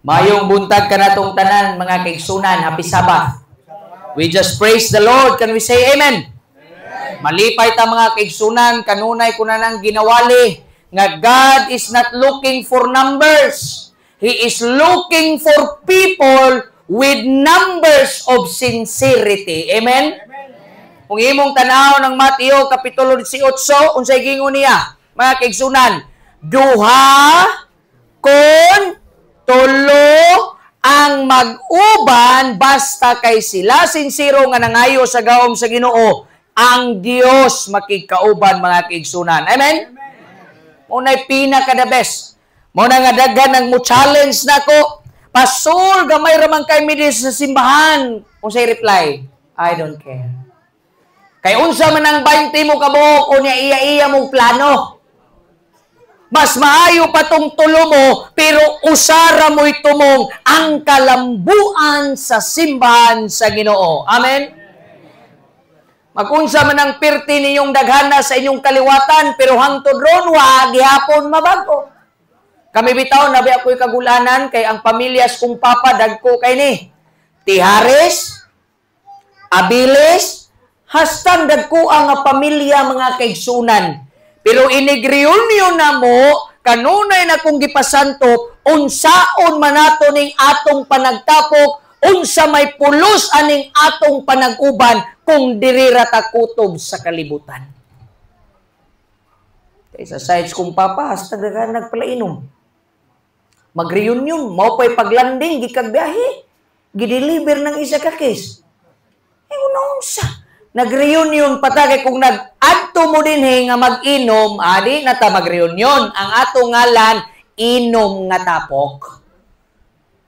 Mayong buntag kanatong tanan, mga kaigsunan, happy Sabbath. We just praise the Lord. Can we say amen? Malipay ta, mga kaigsunan, kanunay ko na nang ginawali nga God is not looking for numbers. He is looking for people with numbers of sincerity. Amen? Kung imong tanaw ng Mateo Kapitulo 18, unsay gingon niya, mga kaigsunan? Duha kon tulo ang mag-uban, basta kay sila sinsero nga nangayo sa gahom sa Ginoo, ang Dios makigkauban, mga kaigsunan. Amen? Mao na'y pinaka the best. Mao na nga daghan ang mo challenge nako. "Pastor, gamay ra man kay mi sa simbahan." Unsay reply? "I don't care." Kay unsa man ang 20 mo kabuok o niya iya-iya mong plano. Mas maayo pa tong tulo mo, pero usara mo'y tumong ang kalambuan sa simbahan sa Ginoo. Amen? Magunsa man ang pirti ninyong daghana sa inyong kaliwatan, pero hangtod ron, wa gihapon mabago. Kami bitaw, nabi ako'y kagulanan, kay ang pamilyas kong papa, dagko kay ni Tihares, Abilis, hastang dagko ang pamilya, mga kaigsunan. Pero inig-reunion na mo, kanunay na kong gipasantop, unsaon man nato ning atong panagtapok, unsa may pulos aning atong panag-uban kung diri ra ta kutob sa kalibutan. Kay sa sides kong papa, hasta daghan nagpalainom. Mag-reunion, mao pa'y paglanding, gikag biyahe, gideliver ng isa ka case. Eh, unsa? Nag-reunion pa ta kay kung nag-adto mo dinhi nga mag-inom, adi na ta mag-reunion. Ang atong ngalan, inom nga tapok.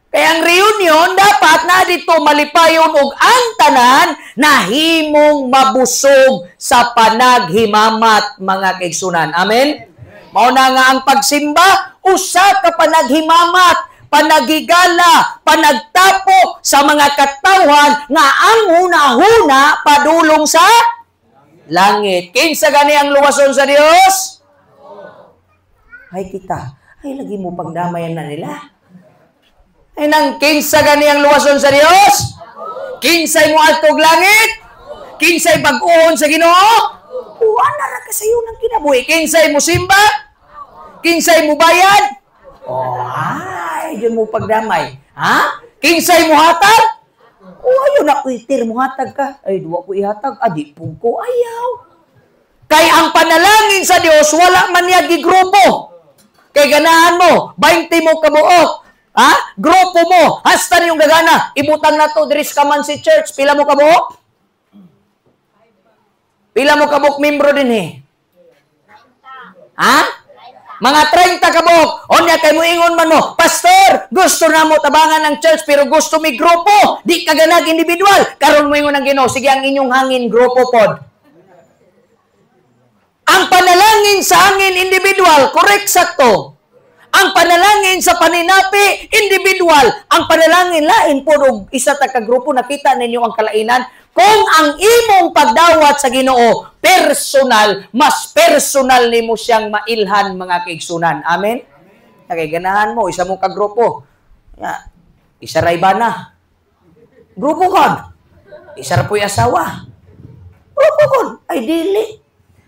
Kaya ang reunion, dapat na dito malipayon og ang tanan nahimong mabusog sa panaghimamat, mga kaigsunan. Amen? Mao na nga ang pagsimba, usa ka panaghimamat, panagigala, panagtapok sa mga katawhan nga ang huna-huna padulong sa langit. Kinsa gani ang luwason sa Dios? Ay kita, ay lagi mo pagdamayan na nila. Ay nang kinsa gani ang luwason sa Dios? Kinsay mo adtog langit? Kinsay bag-ohon sa Ginoo? Wala ra ka sayo ng kinabuhi. Kinsay mo simba? Kinsay mo bayad? Oh, ay, yun mo pagdamay. Ha? Kinsay mo hatag? Oh, ayun na, itir mo hatag ka. Ay, duwa ko ihatag. Adi, pug ko, ayaw. Kay ang panalangin sa Dios, wala man niya gigrupo. Kay ganahan mo, 20 mo kabuok. Ha? Grupo mo, hasta niyong gagana. Ibutang na to, diri sa Kamansi Church. Pila mo kabuok? Pila mo kabuok membro din eh? Ha? Mga 30 kabuok. Onya kay mo ingon man mo, "Pastor, gusto na mo tabangan ng church pero gusto mi grupo. Di ka ganag individual." Karon mo ingon ang Ginoo, "Sige, ang inyong hangin grupo pod." Ang panalangin sa hangin individual, correct sakto. Ang panalangin sa paninapi, individual. Ang panalangin lain po og isa ta ka grupo, nakita ninyo ang kalainan. Kung ang imong pagdawat sa Ginoo personal, mas personal nimo siyang mailhan, mga kaigsunan. Amen? Kay ganahan mo, isa mo ka grupo. Ya, isa ray bana. Grupo kon. Isa ra po'y asawa. Grupo kon. Ay dili.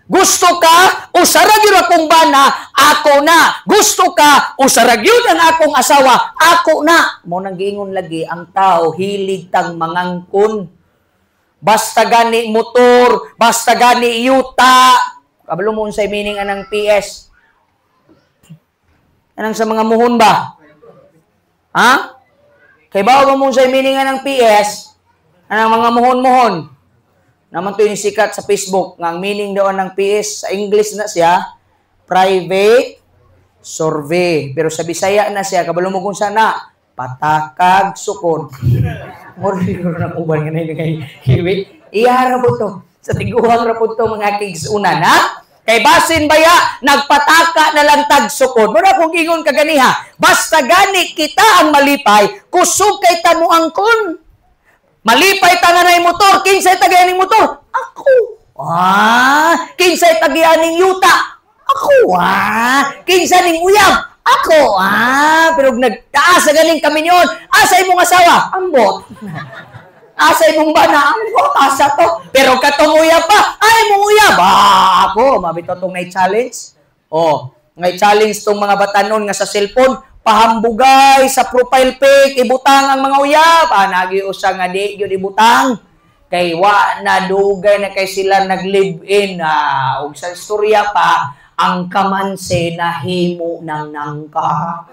Gusto ka, usara gyud akong bana, ako na. Gusto ka, usara gyud ang akong asawa, ako na. Mo nang giingon lagi ang tao, hilig tang mangangkon. Basta gani motor, basta gani yuta. Kabalo mo unsay meaning anang PS? Anang sa mga muhon ba? Ha? Kay bawo ba mo unsay meaning anang PS? Anang mga muhon-muhon. Naman to yung sikat sa Facebook nga ang meaning daw ng PS sa English na siya private survey. Pero sa Bisaya na siya, kabalo mo kung sana patakag sukod. Mura siguro na uban nga na kay hiwi. Iya ra po to. Sa tiguang ra po to, mga kaigsunan, ha? Kay basin baya, nagpataka na lang tag sukod. Mura kung ingon kaganiha, basta gani kita ang malipay, kusog kay tamo angkon. Malipay ta nga nay motor, kinsay tagayaning motor? Ako. Ah, kinsay tagayaning yuta? Ako. Ah, kinsa ning uyab? Ako, pero nagtaas sa ganing kaminyon, asa imong asawa? Ambot. Asa imong bana? Ambot, asa to. Pero katong uyab pa, ay imong uyab. Ah, ako, mabito tong nay challenge. Oh, ngay challenge tong mga batanon nga sa cellphone, pahambugay sa profile pic, ibutang ang mga uyab. Ah, nagi usa nga di gyud ibutang. Kay wa na dugay na kay sila nag-live-in. Ah, ug sa istorya pa, ang kamanse nahimo ng nangka.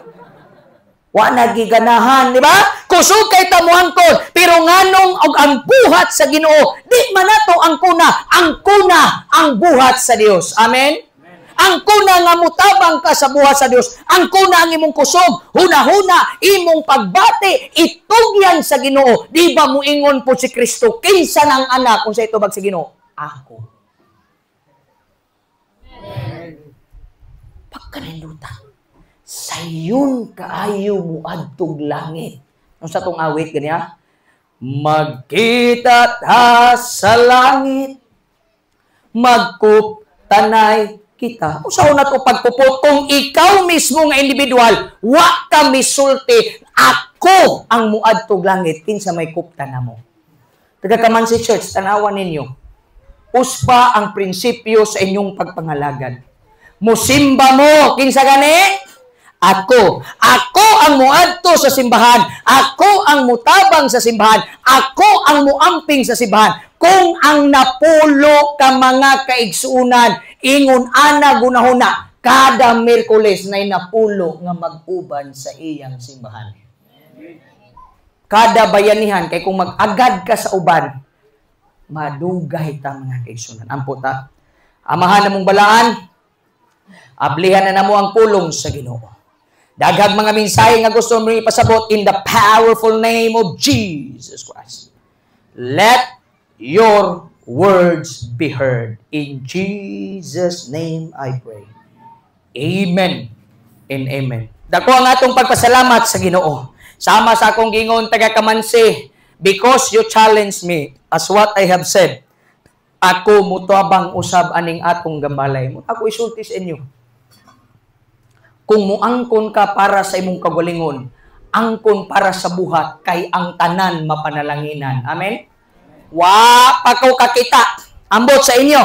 Wa nagiganahan, di ba? Kusog kay tamuangkon, pero nganong og ang buhat sa Ginoo, di man nato ang kuna ang buhat sa Dios. Amen. Ang kuna nga mutabang ka sa buhat sa Dios, ang kuna ang imong kusog, huna-huna, imong pagbati, itugyan sa Ginoo. Di ba muingon po si Kristo, kinsa nang anak kung sa itubag sa Ginoo? Ako. Pagkaninduta, sayon kaayo muadtog langit. Nung sa tong awit ganya, magkita ta sa langit, magkup tanay kita. Usaw na to pagpupot kung ikaw mismo nga individual, wa ka misulti, ako ang muadtog langit, kinsa may kupta na mo. Taga Kamansi Church, tanawan ninyo. Uspa ang prinsipyo sa inyong pagpangalagad. Musimba mo, kinsa gani? Ako. Ako ang muadto sa simbahan. Ako ang mutabang sa simbahan. Ako ang muamping sa simbahan. Kung ang napulo ka mga kaigsuunan, ingon ana gunahuna, kada Miyerkules nay napulo nga mag-uban sa iyang simbahan. Kada bayanihan, kay kung mag-agad ka sa uban, madugay ta mga kaigsuunan. Ampo ta. Amahan namong balaan, ablihan na namo ang pulong sa Ginoo. Daghang mga mensahe nga gusto mo ipasabot in the powerful name of Jesus Christ. Let your words be heard. In Jesus' name I pray. Amen and amen. Dako ang atong pagpasalamat sa Ginoo. Sama sa akong gingon taga Kamansi, because you challenge me as what I have said. Ako mutabang usab aning atong gambalay. Ako isulti sa inyo. Kung muangkon ka para sa imong kagalingon, angkon para sa buhat, kay ang tanan mapanalanginan. Amen? Wa pa ko kakita. Ambot sa inyo.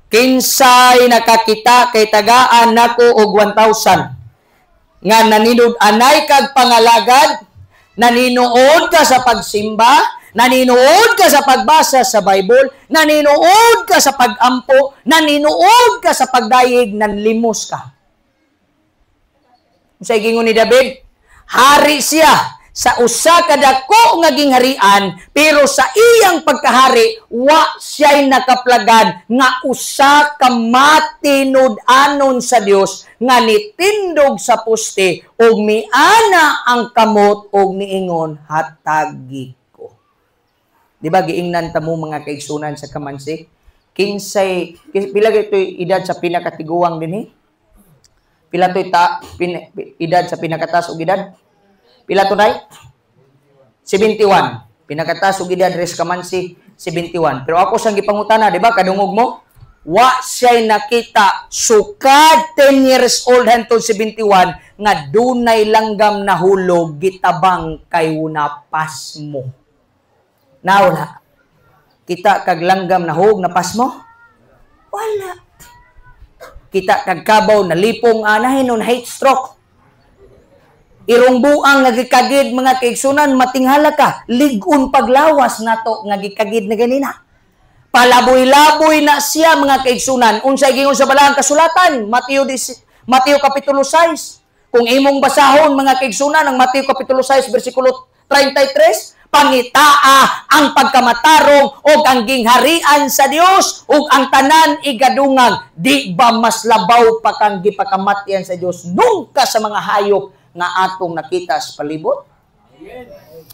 Kinsay nakakita kay tagaan nako og 1,000. Nga naninud-anay kag pangalagad, naninuod ka sa pagsimba, naninuod ka sa pagbasa sa Bible, naninuod ka sa pagampo, naninuod ka sa pagdayeg, nanlimos ka. Sa gingon ni David, hari siya sa usa ka dako nga gingharian, pero sa iyang pagkahari wa siya'y nakaplagan nga usa ka matinud-anon sa Dios nga nitindog sa poste ug miana ang kamot ug niingon, hatagi ko. Di ba giingnan ta mo mga kaigsunan sa Kamansi? Kinsay pila gaytoy edad sa pinakatiguang dinhi? Pila to'y edad sa pinakataas og edad? Pila to nay? 71. Pinakataas og edad res Kamansi 71. Pero ako sang gipangutana, di ba kadungog mo? Wa siya'y nakita sukad 10 years old hantod 71 nga dunay langgam na hulog gitabang kay napas mo. Nawala. Kita kag langgam na hug napas mo? Wala. Kita kag kabaw na lipong anahin nun heat stroke. Irong buang nga gikagid mga kaigsunan, matinghala ka, lig-on paglawas nato nga gikagid na ganina. Palaboy-laboy na siya mga kaigsunan. Unsay gingon sa balaang kasulatan? Mateo Kapitulo 6. Kung imong basahon mga kaigsunan ang Mateo Kapitulo 6 bersikulo 33, pangitaa ang pagkamatarong og ang gingharian sa Dios ug ang tanan igadungang. Di ba mas labaw pa kang gipakamatyan sa Dios nungka sa mga hayop nga atong nakita sa palibot?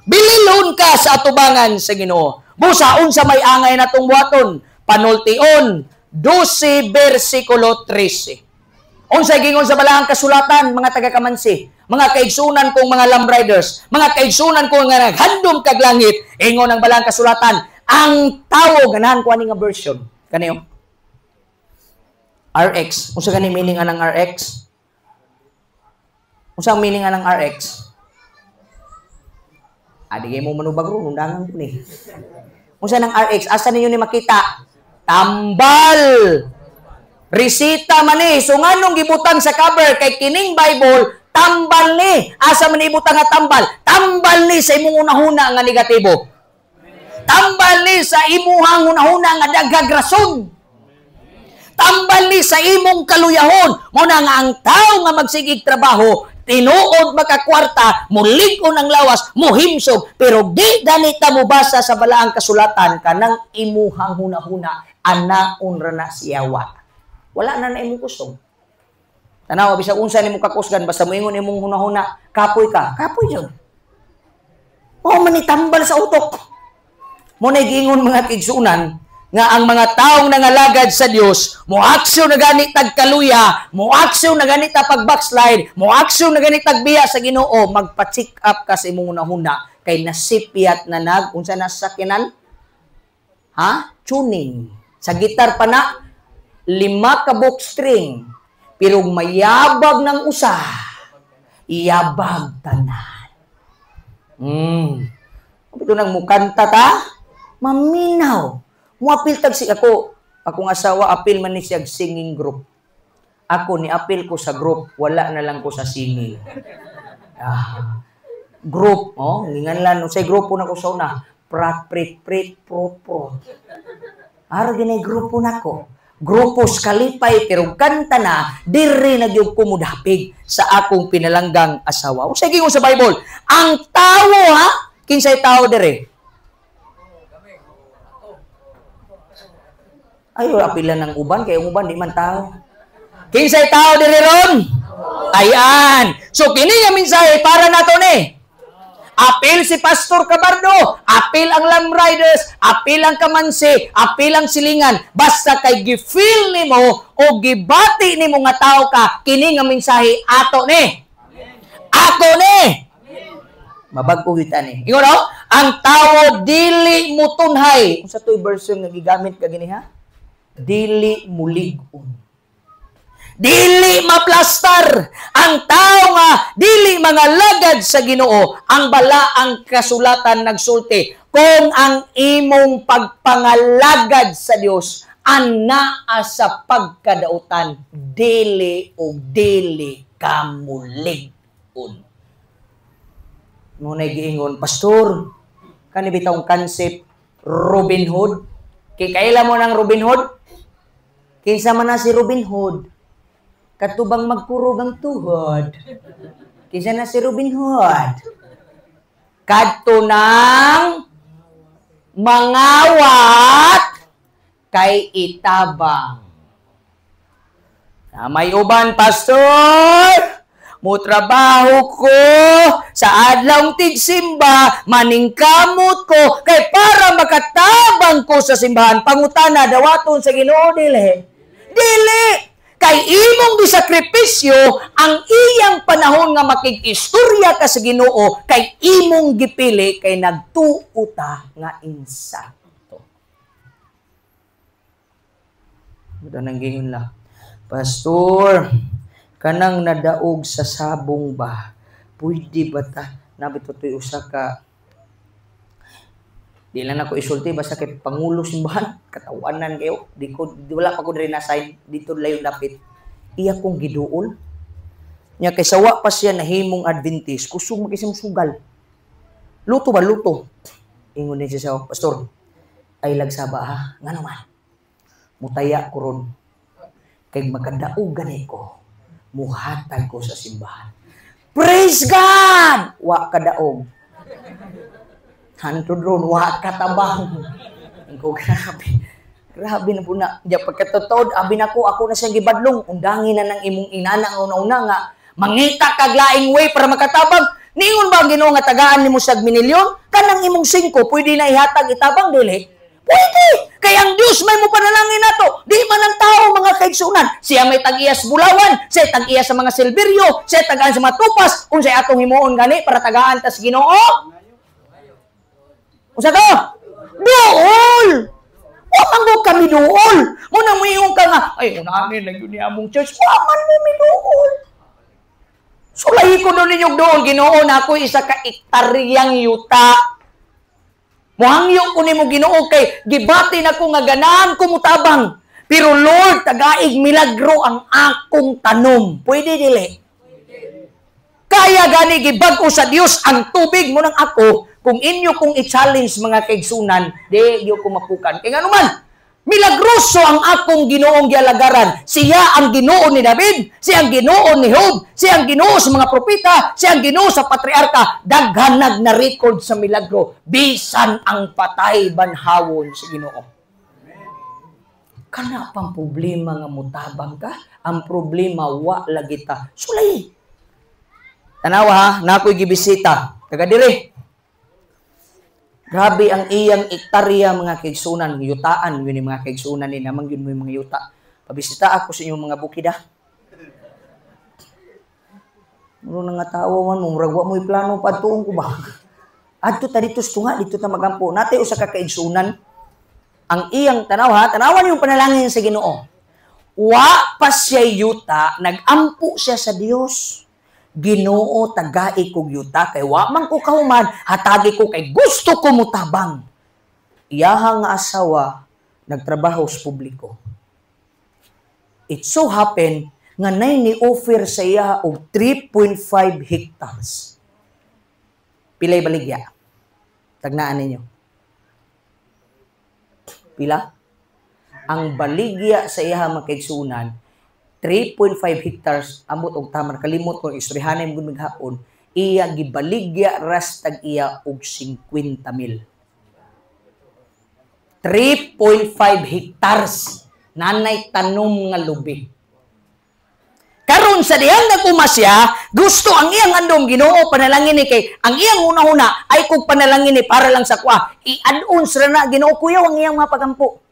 Bililon ka sa atubangan sa Ginoo. Busa unsa may angay natong buhaton? Panultion 12 bersikulo 13. Unsa gingon sa balaang kasulatan mga taga-Kamansi, mga kaigsunan kong mga lamb riders, mga kaigsunan kong nga naghandom kag langit, ingon ang balaang kasulatan, ang tawo, ganahan ko ani nga version kaniyo RX. Unsa gani meaning anang RX? Unsa ang meaning anang RX? Adi kay mo manubag ron, undangan ko ni. Unsa nang RX? Asa ninyo ni makita? Tambal. Resita man ni. So nganong gibutang sa cover kay kining Bible tambal ni. Asa man ibutang nga tambal? Tambal ni sa imong hunahuna nga negatibo. Tambal ni sa imuhang hunahuna nga daghag rason. Tambal ni sa imong kaluyahon. Mao na nga ang tao nga magsigig trabaho, tinuod makakwarta, mulig-on ang lawas, muhimsog, pero di ganita mo basa sa balaang kasulatan kanang imuhang hunahuna, anaon ra na siyawa. Wala na na imong kusog. Tanawa bisag unsa nimo kakusgan, basta moingon imong hunahuna, kapoy ka, kapoy jud. Mao man ni tambal sa utok. Mo na giingon mga kaigsuonan nga ang mga taong nangalagad sa Dios, moaksyon na gani tag kaluya, moaksyon na gani ta pag backslide, moaksyon na gani tag biya sa Ginoo, magpa-check up ka sa imong hunahuna kay nasipyat na nag unsa na sakyanan? Ha? Tuning. Sa gitar pa na 5 ka book string, pero mayabag ng usa, iyabag tanan. Ito nang mukanta ta, maminaw. Muapil tag si ako, akong asawa apil man ni siya singing group. Ako ni apil ko sa group, wala na lang ko sa singing. Group, oh, nginganlan unsay grupo na ko sa una, prat prit prit pro pro. Ara ginay grupo nako. Grupo sa kalipay pero kanta na diri na gyud ko mudapig sa akong pinalanggang asawa. Unsay gingon sa Bible? Ang tawo ha, kinsay tawo dire? Ay, wala pila ng uban, kaya ang uban, di man tao. Kinsay tao diri ron? Ayan. So, kini nga mensahe para nato ni. Apil si Pastor Cabardo, apil ang Lam Riders, apil ang Kamansi, apil ang Silingan. Basta kay gi-feel nimo o gibati nimo nga tao ka, kini nga mensahe ato ni. Ako ni. Mabag-o kita ni. Ingon no? Ang tao dili mutunhay. Unsa to'y version nga gigamit ka gini ha? Dili mulig-on. Dili maplastar. Ang tao nga dili mga lagad sa Ginoo. Ang balaang kasulatan nagsulti, kung ang imong pagpangalagad sa Dios anaa sa pagkadautan, dili o dili ka mulig-on. Ngunay giingon, Pastor, kani bitawng concept Robin Hood? Kay kaila mo ng Robin Hood? Kinsa man na si Robin Hood? Katubang magkurog ang tuhod. Kinsa na si Robin Hood? Kadto nang mangawat kay itabang. Na may uban, Pastor, mutrabaho ko sa adlawng tigsimba, maningkamot ko kay para makatabang ko sa simbahan. Pangutana, dawaton sa Ginoo dili? Dili! Kay imong gisakripisyo ang iyang panahon nga makig-istorya ka sa Ginoo, kay imong gipili kay nagtuo ta nga insakto. Ito nang gingon lang, Pastor, kanang nadaog sa sabong ba, pwede ba ta? Nabito to'y usa ka, di lang ako isulti, basta kay Pangulo simbahan, katawanan kayo, di ko, di, wala pa ko diri na-sign, dito layo lapit. Iya kong giduol. Nya kay sawa pa siya nahimong Adventist, kusog makisang sugal. Luto ba? Luto. Ingon din siya sa Pastor, ay lagsaba ha, nga naman. Mutaya ko ron. Kay makadaog gani ko, muhatag ko sa simbahan. Praise God! Wa kadaog. Hantod ron, wa katabang. Ko, grabe. Grabe na po na. Diya, pagkatotoo, abi na ko, ako na siyang gibadlong. Undangin na ng imong inana ang una-una nga. Mangita kag laing way para makatabang. Niingon ba ang Ginoo nga tagaan nimo sa minilyon? Kanang imong 5, pwede na ihatag itabang dili? Pwede! Kaya ang Diyos may mo panalangin nato. Di man ang tao mga kaigsunan. Siya may tag-iyas bulawan, siya tag-iya sa mga silberyo, siya tagaan sa mga tupas. Unsay atong himuon gani para tagaan tas Ginoo? Unsa to? Duol! Wa man mo kami duol. Muna moingon ka nga, ay unahin lang yun ni among church. Wa man mo miduol. Sulahi ko doon ninyong doon, Ginoo, na ako isa ka ektaryang yuta. Muhangyo ko nimo, Ginoo, kay gibati na ko nga ganahan ko mutabang. Pero Lord, tagaig milagro ang akong tanom. Pwede dili? Kaya gani gibag-o sa Dios ang tubig mo nang ako, kung inyo kong i-challenge, mga kaigsunan, di yo ko mapukan. Kaya nga naman, milagroso ang akong Ginoong gialagaran. Siya ang Ginoo ni David, siya ang Ginoo ni Job, siya ang Ginoo sa mga propeta, siya ang Ginoo sa patriarka. Daghan nag na record sa milagro, bisan ang patay banhawon sa Ginoo. Kana pang problema nga mutabang ka, ang problema wa lagi ta. Sulay. Tanawa ha, nakoy gibisita. Taga dire. Grabe ang iyang ektarya, mga kaigsunan, yutaan yun yung mga kaigsunan ni namang yun mo yung mga yuta. Pabisita ako sa inyong mga bukid ah. Muro na nga tawo man mo, murag wa mo'y plano padtuon ko ba. Adto ta dito sa tunga, dito ta magampo. Natay usa ka kaigsunan. Ang iyang tanaw ha, tanawan yung panalangin sa Ginoo. Wa pa siya yuta, nagampo siya sa Dios. Ginoo, tagai kog yuta kay wa man ko kahuman, hatagi ko kay gusto ko mutabang. Iyaha nga asawa nagtrabaho sa publiko. It so happen nga nay ni offer sa iya og 3.5 hectares. Pilay baligya? Tagnaan ninyo. Pila? Ang baligya sa iya, mga kaigsunan, 3.5 hectares, amot og tama, kalimot ko istoryahanay mo maghapon, iya gibaligya ras tag iya og 50 mil. 3.5 hectares nanay tanom nga lubi. Karon sa dihang naguma siya, gusto ang iyang andom, Ginoo, panalangin ni kay ang iyang una-una ay kung panalangin ni para lang sa kuha. I-adon sira na Ginoo, kuyaw ang iyang mga pagampo.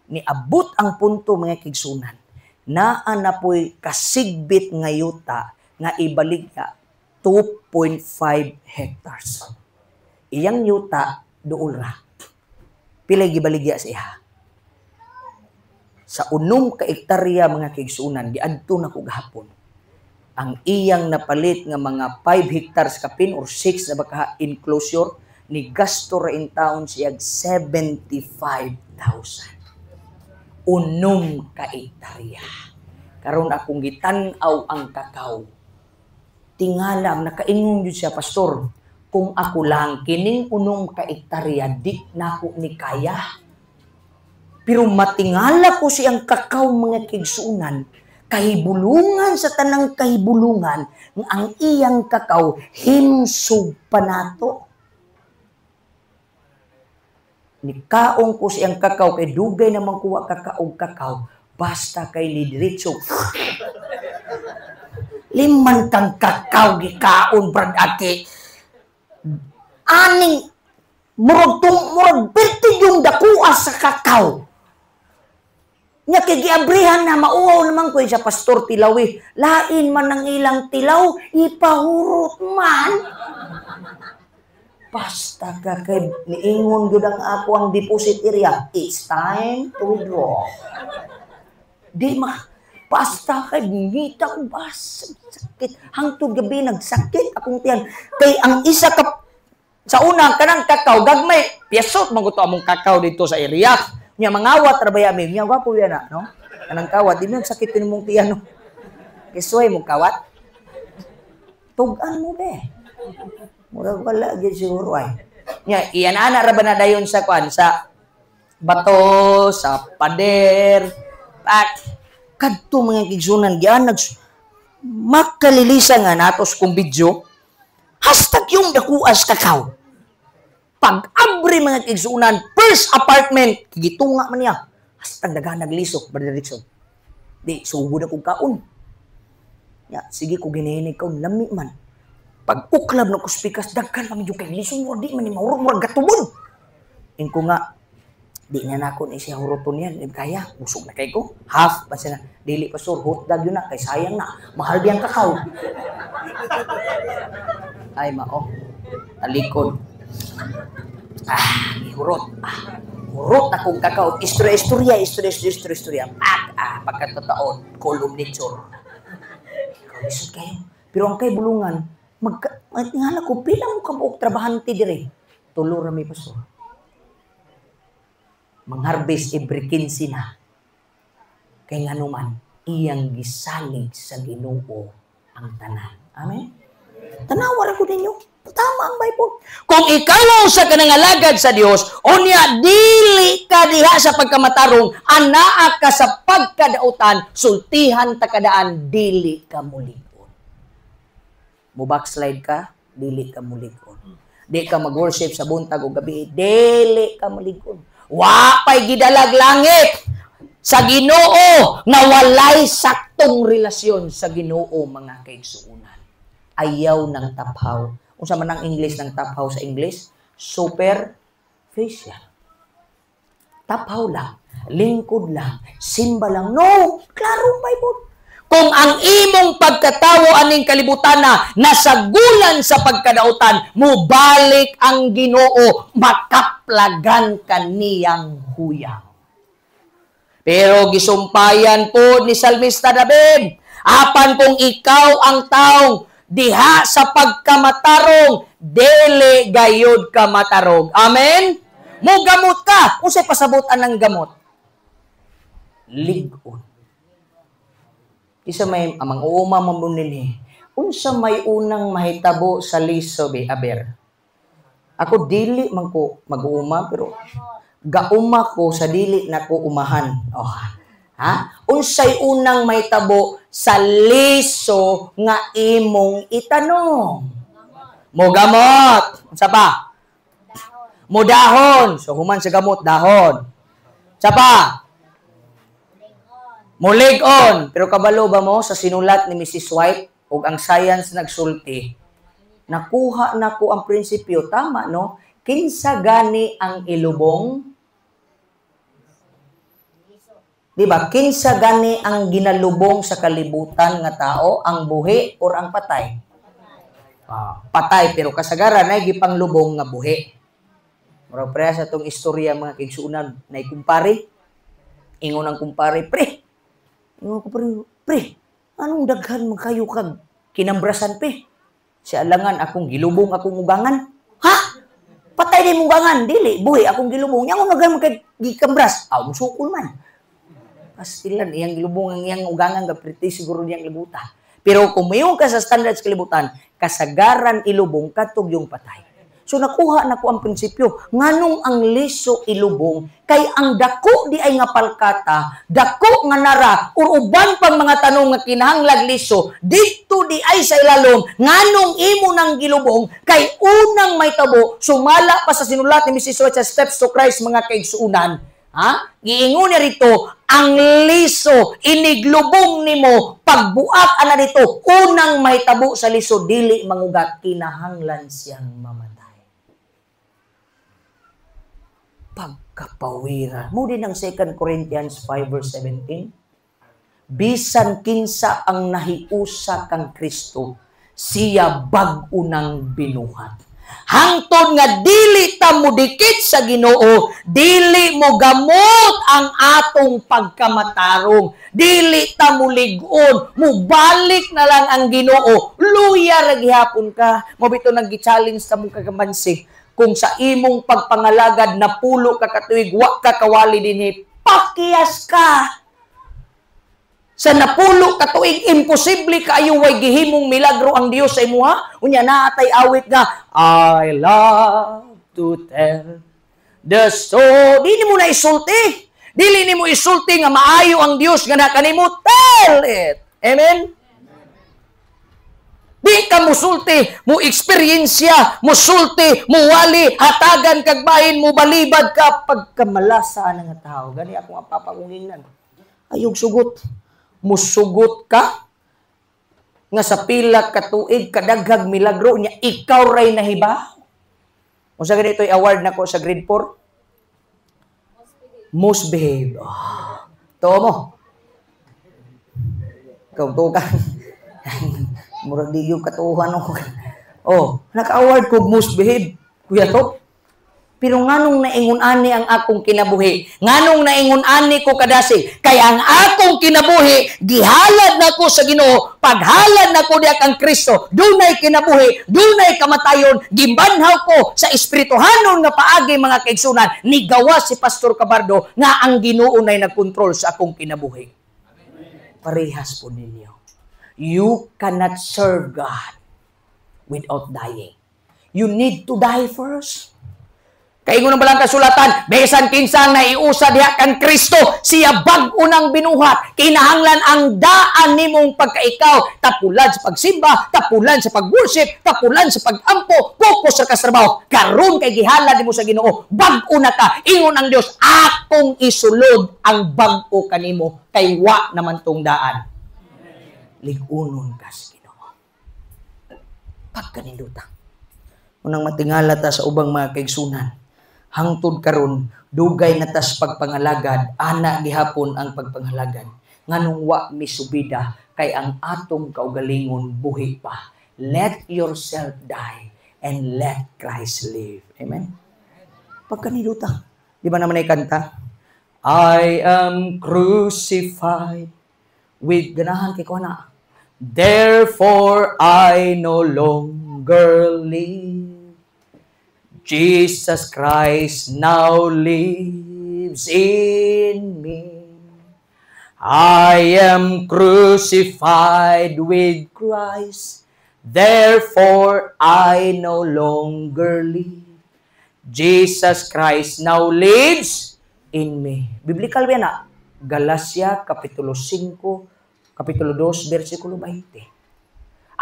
Niabot ang punto, mga kigsunan. Naa na po'y kasigbit nga yuta nga ibaligya 2.5 hectares. Iyang yuta duol ra. Pilay gibaligya sa iya? Sa 6 ka ektarya, mga kaigsunan, giadto na ko gahapon. Ang iyang napalit nga mga 5 hectares kapin or 6 na baka enclosure, ni gasto ra in taon siya 75,000. 6 ka ektarya. Karon akong gitan-aw ang kakao. Tingalam, nakaingon jud siya, "Pastor, kung ako lang, kining 6 ka ektarya, di nako ni kaya." Pero matingala ko siyang kakao, mga kigsunan, kahibulungan sa tanang kahibulungan, nga ang iyang kakao, himsog pa nato. Nikaong ko siyang kakao, kay dugay naman kuha kakao kakao, basta kay ni diretso. Liman kang kakao gikaon, Brad Aki. Aning murag tung murag perti yung dakuha sa kakao. Nya kay giabrihan na mauwaw naman ko sa pastor tilawi. Lain man ang ilang tilaw, ipahurot man. Basta ka kay niingon gyud ang ako ang deposit area. "It's time to withdraw." Di ma basta kay ngita ko bas sakit hangtod gabi nagsakit akong tiyan kay ang isa ka sa una kanang kakao gagmay piyasot man to among kakao dito sa area. Nya mangawat ra ba mi? Nya gwapo yan na, no? Kanang kawat di man sakit mong tiyan, no? Kisuay mong kawat. Tugan mo be. Murag wala gyud siguro ay. Nya iyan ana ra ba na dayon sa kwan sa bato, sa pader. Pak kadto, mga kigsunan, gian nag makalilisa nga natos kong video #YungDakuasKakao. Pag-abri, mga kigsunan, first apartment, gitunga man niya. Hashtag daghan naglisok, Brother Dixon. Di, sugod akong kaon. Ya, sige ko ginihinig kaon, lami man. Pag uklab na kuspikas, daghan pa medyo kay lisod mo, di man ni mahurot, murag gatubon. Ingko nga, di na nako ni siya huroton yan, di kaya, busog na kay ko. Half, pa siya na, dili pastor, hotdog yun na, kay sayang na, mahal diyang kakao. Ay, mao, talikod. Ah, hurot. Ah, hurot akong kakao. Istorya, istorya, istorya, istorya, istorya, istorya. Pak, ah, pagkatotoo, column nature. Ikaw, lisod kayo. Pero ang kay bulungan, magka, ngala ko, pila mo kabuok trabahante dire? Tulo ra mi, pastor. Mangharvest every 15 na. Kay nganuman, iyang gisalig sa Ginoo ang tanan. Amen? Tanawa ra ko ninyo. Tama ang Bible. Kung ikaw sa kanangalagad sa Dios, unya dili ka diha sa pagkamatarong, anaa ka sa pagkadautan, sultihan ta kadaan, dili ka mulig-on. Mo backslide ka, dili ka mulig-on. Di ka mag-worship sa buntag o gabi, dili ka mulig-on. Wa pa'y gidalag langit sa Ginoo nga walay saktong relasyon sa Ginoo, mga kaigsuonan. Ayaw ng taphaw. Unsa man ang English ng taphaw sa English? Superficial. Taphaw lang, lingkod lang, simba lang. No, klaro ang Bible. Kung ang imong pagkatawo aning kalibutan na nasagulan sa pagkadautan, mubalik ang Ginoo, makaplagan kaniyang huyang. Pero gisumpayan po ni Salmista David, apan kung ikaw ang taong diha sa pagkamatarong, dili gayod ka matarog. Amen? Mugamot ka. Unsay pasabot anang gamot? Lig-on. Isa may amang uuma man mo nini. Unsa may unang mahitabo sa liso be aber? Ako dili man ko mag-uuma, pero gauma ko sa dili na ko umahan. Oh. Ha? Unsay unang mahitabo sa liso nga imong itanong? Mogamot. Unsa pa? Mudahon. So human sa gamot, dahon. Unsa pa? Mulig-on. Pero kabalo ba mo sa sinulat ni Mrs. White ug ang science nagsulti, nakuha na ko ang prinsipyo. Tama, no? Kinsa gani ang ilubong? Di ba? Kinsa gani ang ginalubong sa kalibutan nga tao? Ang buhi or ang patay? Ah, patay, pero kasagaran ay gipanglubong nga buhi. Murag pareha sa tong istorya, mga kaigsuonan, na kumpare. Ingon ang kumpare, "Pre." Ingon ko, "Pre, pre, anong daghan man kayo kag kinambrasan, pre?" "Si alangan akong gilubong akong ugangan." "Ha? Patay di mong ugangan?" "Dili, buhi akong gilubong." "Yang daghan man kay gikambras?" "Aw, musukol man." Pastilan iyang gilubong ang iyang ugangan, ga priti siguro niyang libuta. Pero kung mayon ka sa standards kalibutan, kasagaran ilubong katog yung patay. So nakuha na ko ang prinsipyo. Nganong ang liso ilubong, kay ang dako di ay nga palkata, dako nga nara, or uban pang mga tanong nga kinahanglag liso, dito di ay sa ilalom, nganong imo nang gilubong, kay unang may tabo, sumala pa sa sinulat ni Mrs. White sa Steps to Christ, mga kaigsuunan. Ha? Giingon niya rito, ang liso, iniglubong nimo, pagbuak ana dito, unang mahitabo sa liso, dili mangugat, kinahanglan siyang mamatay. Pagkapawira. Mo din ang 2 Corinthians 5 verse 17. Bisan kinsa ang nahiusa kang Kristo, siya bag-o nang binuhat. Hangtod nga dili ta modikit sa Ginoo, dili mo gamot ang atong pagkamatarong, dili ta mulig-on, mubalik na lang ang Ginoo. Luya ra gihapon ka. Mo bito nang gi-challenge ta mong kagamansi. Kung sa imong pagpangalagad na pulo ka katuig, wa ka kawali dinhi, pakiyas ka. Sa napulo ka tuig, imposible kaayo way gihimong milagro ang Dios sa imuha. Unya naatay awit nga, "I love to tell the story." Dili mo na isulti. Dili nimo isulti nga maayo ang Dios nga na kanimo. Tell it. Amen? Di ka musulti, mo eksperyensya, musulti, muwali, hatagan kag bahin, mo balibad ka pagkamalasa nga tao. Gani ako ang papakungingnan. Ayog sugot. Musugot ka nga sa pila ka tuig kadaghag milagro niya ikaw ray nahibaw. Unsa gani ito'y award nako sa grade 4? Most behave. Oh, to mo. Ikaw to ka. Murag di yung katuhan ako. Oh, naka-award ko most behave. Kuya to. Pero nganong naingon ani ang akong kinabuhi? Nganong naingon ani ko kadasig? Kay ang akong kinabuhi, gihalad nako sa Ginoo, paghalad nako diha kang Kristo, dunay kinabuhi, dunay kamatayon, gibanhaw ko sa espirituhanon nga paagi, mga kaigsunan, nigawa si Pastor Cabardo nga ang Ginoo nay nagkontrol sa akong kinabuhi. Parehas po ninyo. You cannot serve God without dying. You need to die first. Kay ingon ang balang kasulatan, bisan kinsa naiusa diha kan Kristo, siya bag-o nang binuhat. Kinahanglan ang daan nimong pagkaikaw, tapulan sa pagsimba, tapulan sa pag-worship, tapulan sa pag-ampo, focus sa katrabaho. Karon kay gihalad nimo sa Ginoo, bag-o na ka. Ingon ang Dios, akong isulod ang bag-o kanimo kay wa naman tong daan. Lig-unon ka sa Ginoo. Pagkaninduta. Unang matingala ta sa ubang mga kaigsunan, hangtod karon dugay na tas pagpangalagad, ana gihapon ang pagpangalagad. Nganong wa misubida? Kay ang atong kaugalingon buhi pa. Let yourself die and let Christ live. Amen. Pagkaninduta, di ba naman ay kanta, "I am crucified with," ganahan kay ko na, "Therefore I no longer live. Jesus Christ now lives in me. I am crucified with Christ. Therefore I no longer live. Jesus Christ now lives in me." Biblical ba na? Galacia, Kapitulo 5, Kapitulo 2, versikulo 20.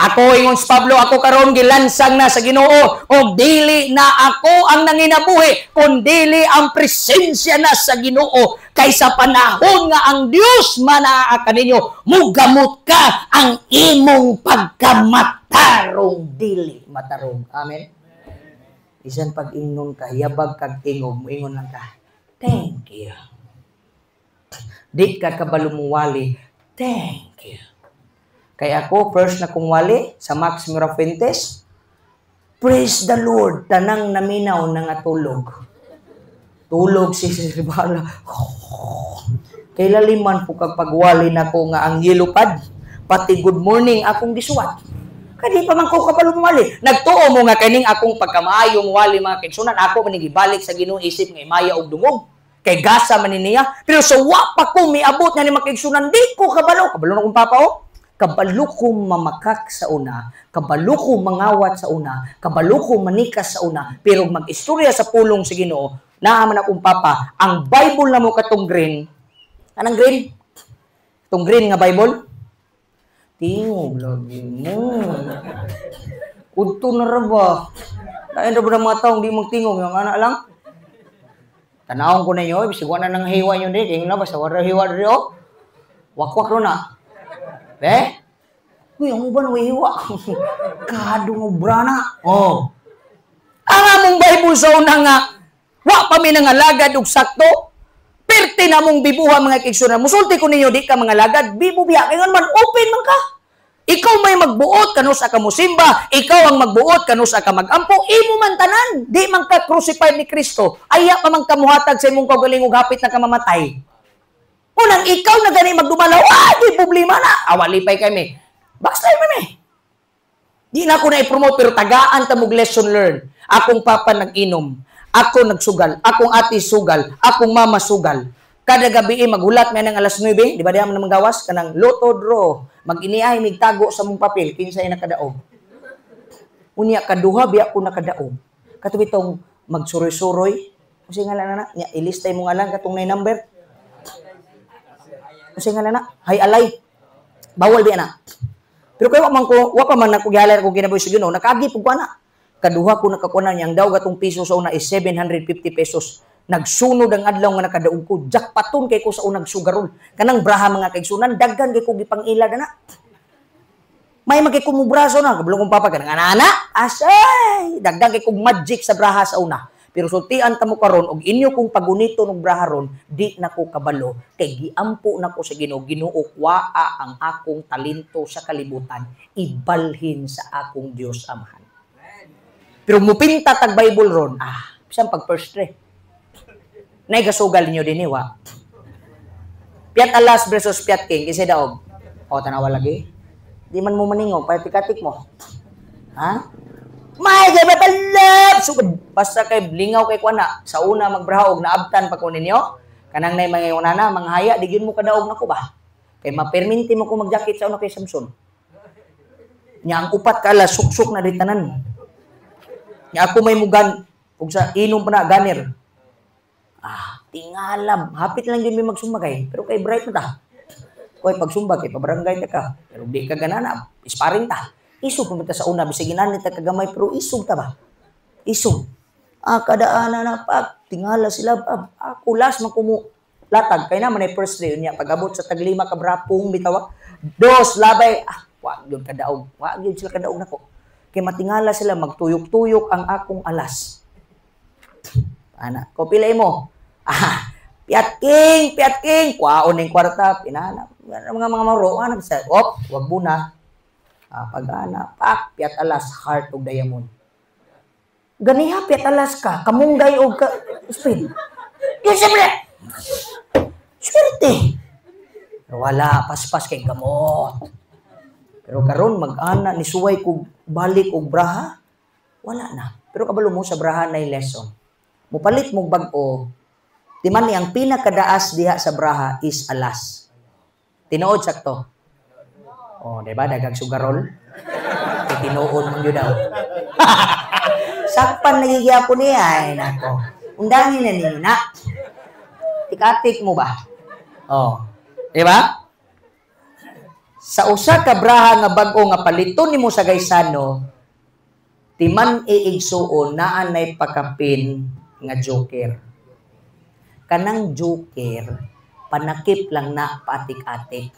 Ako, ingon si Pablo, ako karon gilansang na sa Ginoo og dili na ako ang nanginabuhi kun dili ang presensya na sa Ginoo. Kay sa panahon nga ang Dios manaa kaninyo, mugamot ka ang imong pagkamatarong dili matarong. Amen. Bisan pag ingnon ka, yabag kag tingog, moingon lang ka, "Thank you." Di ka kabalo muwali, "Thank you." Kaya ako, first na kong wali sa Max Mirafuentes, "Praise the Lord," tanang naminaw na nga tulog. Tulog si Siribala. Kay laliman po kag pagwali na ko nga ang yellow pad, pati good morning akong gisuwat. Kadi pa man ko kabalo mawali. Nagtuo mo nga kaning akong pagkamaayong wali, mga kaigsunan, ako man gibalik sa Ginoo isip nga imaya og dungog. Kay gasa man ni niya. Pero sa wa pa ko miabot nga ni mga kaigsunan, di ko kabalo. Kabalo na kong papa oh. Kabalo ko mamakak sa una, kabalo ko mangawat sa una, kabalo ko manikas sa una, pero mag-istorya sa pulong sa Ginoo, naa man akong papa, ang Bible na mo katong green, anong green? Itong green nga Bible? Tingog lagi mo. Udto na ra ba? Lain ra ba ng mga taong di magtingog, yung anak lang? Tanawon ko ninyo, bisig wa na nang hiwa nyo di, kaya na basta wala hiwa diri oh. Wakwak ro na. Eh? Uy, ang uban way hiwa. Kadong obra na. Oh. Ang among Bible sa una nga, wa pa mi nangalagad og sakto. Perti na mong bibuha, mga kaigsunan. Musulti ko ninyo, di ka mga lagad, bibo biya. Kaya man, open man ka. Ikaw may magbuot kanus ka musimba, ikaw ang magbuot kanus ka magampo, imo man tanan, di man ka crucified ni Kristo. Aya pa man kamuhatag sa imong kaugalingong hapit na kamamatay. Unang ikaw na gani magdumalaw, ah, di problema na. Awalipay kami. Backslide man eh. Di na ako na i-promote, pero tagaan ta mog lesson learn. Akong papa nag-inom, ako nagsugal, akong ate sugal, akong mama sugal. Kada gabi eh, maghulat may ng alas 9, di ba di man naman gawas kanang lotto draw, mag-iniay migtago sa mong papel kinsay nakadaog. Unya kaduha biya ko nakadaog. Kato bitong magsuroy-suroy. Unsay ngalan na na? Nya ilistay mo ngalan katong nay number. Unsay ngalan na? Hay alay. Bawal biya na. Pero kay wa man ko, wa pa man nako gihalay akong kinabuhi sa Ginoo, nakaagi pug ko ana. Kaduha ko nakakuha niyang daw gatong piso sa una is 750 pesos. Nagsunod ang adlaw nga nakadaog ko, jackpoton kay ko sa unang sugarol. Kanang braha, mga kaigsunan, daghan kay ko gipang-ilad ana. May magkikumubra sa una, kabalo kong papa kanang ana, asay, dagdag kay kog magic sa braha sa una. Pero sultian ta mo karon og inyo kong pagunito og braha ron, di na ko kabalo kay giampo na ko sa Ginoo, "Ginoo, kuaa ang akong talento sa kalibutan, ibalhin sa akong Dios Amahan." Pero mupinta tag Bible ron, ah. Bisan pag first three. Naigasugal ninyo din wa. Piat alas versus piat king, kinsa daog? O, tanawa lagi. Di man mo maningog, patikatik mo. Ha? May gay balab! Sugod. Basta kay lingaw kay kuana. Sa una magbraha og naabtan pa ko ninyo. Kanang nay mga una na, mga haya, di gyud mo kadaog nako ba? Kay maperminti mo ko magjakit sa una kay Samson. Nya ang upat ka alas, suksok na di tanan. Nya ako may mugan, ug sa inom pa na, ganer. Ah, tingalam. Hapit lang yun may magsumbagay. Pero kay bright na ta. Koy pagsumba kay pabarangay ta ka. Pero di ka ganana, sparring ta. Isog pumunta sa una, bisag ginani ta kagamay, pero isog ta ba? Isog. Ah, kadaana na pag tingala sila, ah, ako last man kumu latag kay naman ay first day niya pag-abot sa taglima ka brapong bitawa. Dos labay, ah, wa gyud kadaog. Wa gyud sila kadaog nako. Kay matingala sila, magtuyok-tuyok ang akong alas. Ana, ko pilay mo. Ah, piat king, piat king, kwaon ning kwarta, pinana. Mga maro, ana sa op, wag buna. Ah, pag ana, pak, piat alas, heart ug diamond. Ganiha piat alas ka, kamunggay og ka speed. Yun siyempre, swerte. Pero wala, paspas kay gamot. Pero karon mag-ana ni suway kog balik og braha, wala na. Pero kabalo mo sa braha nay lesson. Mupalit mo bag-o, di man ni ang pinakadaas diha sa braha is alas. Tinuod sakto. Oh, di ba daghang sugarol? Kay tinuod man gyud daw. Sakpan nagigyapon niya ay nako. Undangin na ninyo na. Tikatik mo ba? Oh. Di ba? Sa usa ka braha nga bag-o nga paliton nimo sa gaysano, timan iigsuon naa nay pakapin nga joker. Kanang joker, panakip lang na paatik-atik.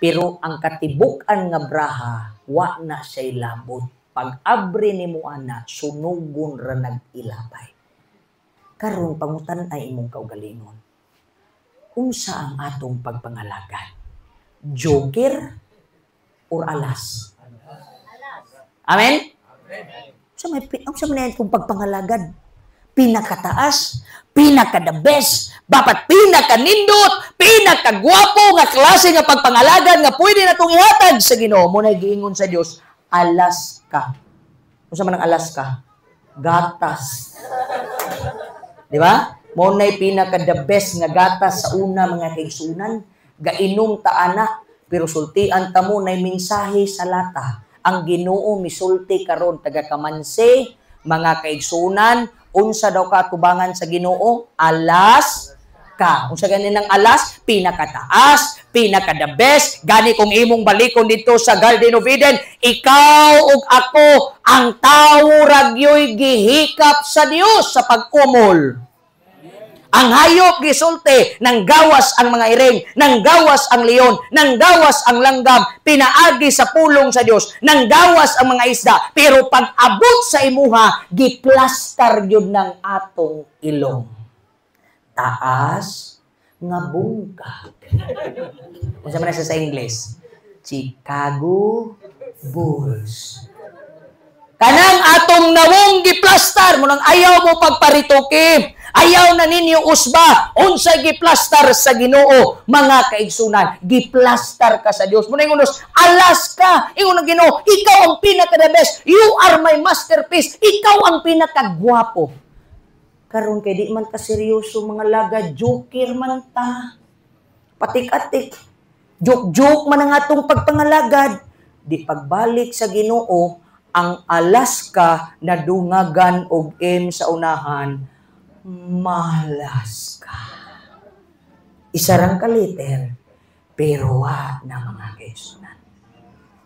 Pero ang katibuk-an nga braha, wa na siya'y labot. Pag-abri nimo ana, sunugon ra nag-ilabay. Karon pangutan ay imong kaugalingon. Unsa ang atong pagpangalagad? Joker or alas? Amen? Unsa may unsa man itong pagpangalagad? Pinakataas, pinaka the best, dapat pinakanindot, pinakagwapo nga klase nga pagpangalagad nga pwede natong ihatag sa Ginoo. Mo na giingon sa Dios, alas ka. Unsa man ang alas ka? Gatas. Di ba? Mo nay pinaka the best nga gatas sa una, mga kaigsunan. Gainom ta ana, pero sultian ta mo nay mensahe sa lata. Ang Ginoo misulti karon taga kamanse, mga kaigsunan, unsa daw ka atubangan sa Ginoo? Alas ka. Unsa gani ng alas? Pinakataas, pinaka the best. Gani kung imong balikon dito sa Garden of Eden, ikaw ug ako ang tawo ragyoy gihikap sa Dios sa pag-umol. Ang hayop gisulti, nang gawas ang mga iring, nang gawas ang leon, nang gawas ang langgam, pinaagi sa pulong sa Dios, nang gawas ang mga isda, pero pag abot sa imuha, giplastar gyud ng atong ilong. Taas nga bungkag. Unsa man sa English? Chicago Bulls. Kanang atong nawong giplastar mo nang ayaw mo pagparituki. Ayaw na ninyo usba unsay giplastar sa Ginoo, mga kaigsunan. Giplastar ka sa Dios. Muna ingon, alas ka. Ingon ng Ginoo, ikaw ang pinaka the best. You are my masterpiece. Ikaw ang pinakagwapo. Karon kay di man ka seryoso, mga laga, joker man ta. Patik-atik. Joke-joke man ang atong pagpangalagad. Di pagbalik sa Ginoo, ang alas ka nadungagan og M sa unahan, malas ka. Isa rang ka liter, pero wa na, mga kaigsunan.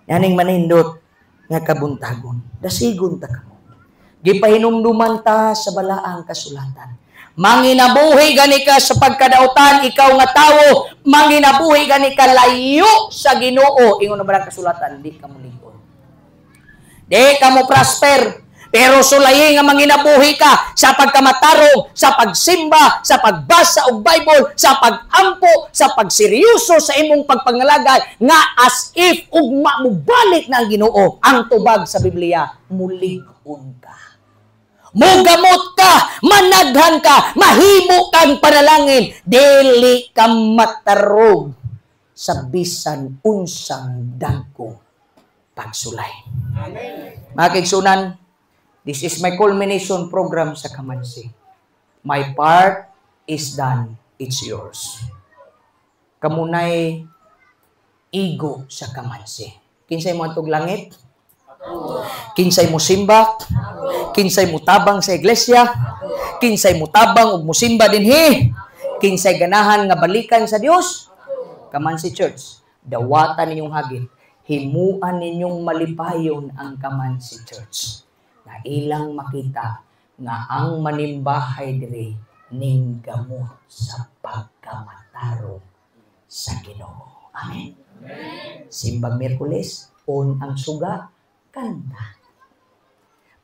Yaning manindot nga kabuntagon, dasigon ta kamo. Gipahinumduman ta sa balaang kasulatan. Manginabuhi gani ka sa pagkadautan, ikaw nga tawo, manginabuhi gani ka layo sa Ginoo. Ingon na balaang kasulatan, di ka mulig-on. Di ka mo prosper. Pero sulayi nga manginabuhi ka sa pagkamatarong, sa pagsimba, sa pagbasa og Bible, sa pagampo, sa pagseryoso sa imong pagpangalagad, nga as if ugma mobalik na ang Ginoo. Ang tubag sa Biblia, mulig-on ka. Mugamot ka, managhan ka, mahimo kang panalangin, dili ka matarog sa bisan unsang dagkong pagsulay. Amen. Mga kaigsunan, this is my culmination program sa Kamansi. My part is done. It's yours. Kamunay igo sa Kamansi. Kinsay mo antog langit? Kinsay mo simba? Kinsay mo tabang sa iglesia? Kinsay mo tabang ug musimba dinhi? Kinsay ganahan nga balikan sa Dios? Kamansi Church, dawatan ninyong hagit. Himuan ninyong malipayon ang Kamansi Church. Na ilang makita nga ang manimbahay diri ning gamot sa pagkamatarong sa Ginoo. Amen. Simbang Miyerkules, on ang suga, kanta.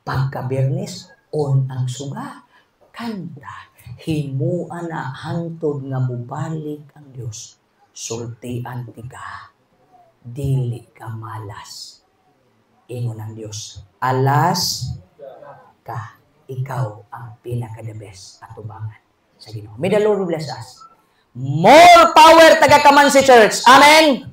Pagka Biyernes, on ang suga, kanta. Himuan na hantod nga mubalik ang Dios. Sultian tika, dili ka malas. Ingon ang Dios, alas ka, ikaw ang pinaka the best atubangan sa Ginoo. May the Lord bless us. More power taga Kamansi Church. Amen.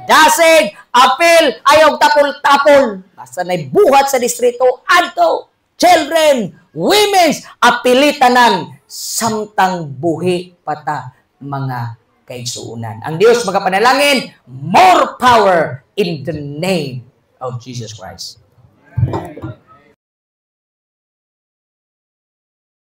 Dasig, apil, ayaw tapol-tapol. Basta na'y buhat sa distrito, adto, children, women's, apilitanan, samtang buhi pata mga kaigsuunan. Ang Dios magapanalangin, more power in the name of Jesus Christ.